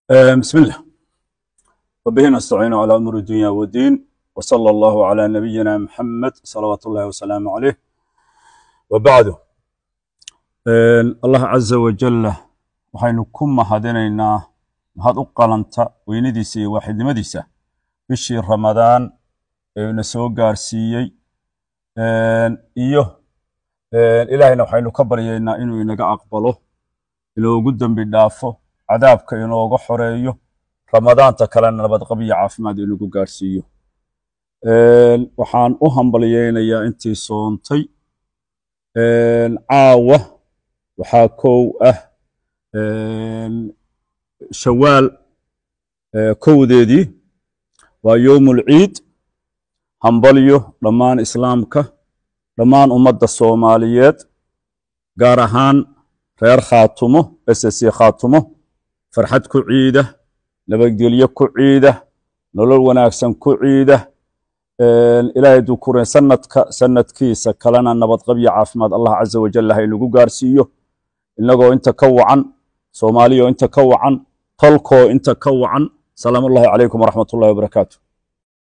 بسم الله وبه نستعين على أمور الدنيا والدين، وصلى الله على نبينا محمد صلوات الله وسلامه عليه، وبعد. Allah caza wajalla waxaynu ku mahadinaynaa mahad u qalanta weynadiisa iyo waaxidnimadiisa, bishii Ramadaan ee ina soo gaarsiiyey, iyo Ilaahayna waxaynu ka baryaynaa inuu inaga aqbalo, inoogu dembi dhaafo, cadaabka inooga xoreeyo, Ramadaanta kalena nabadqab iyo caafimaad inagu gaarsiiyo. Waxaan u hambalyeynayaa intii soontay. Caawa waxaa 1 ah Shawaal 1deedii, waa yowmul ciid. Hambalyo dhammaan Islaamka, dhammaan ummadda Soomaaliyeed, gaar ahaan reer Khaatumo, SSC Khaatumo. Farxad ku ciida, nabadgelyo ku ciida, nolol wanaagsan ku ciida. Ilaahay dukuren sanadka sanadkiisa kalena nabadqab iyo caafimaad Allah caza wajal ha inagu gaarsiiyo, inagoo inta ka wacan, Soomaaliyo inta ka wacan, tolkoo inta ka wacan. Salaamu ullahi calaykum waraxmat ullahi wabarakaatu.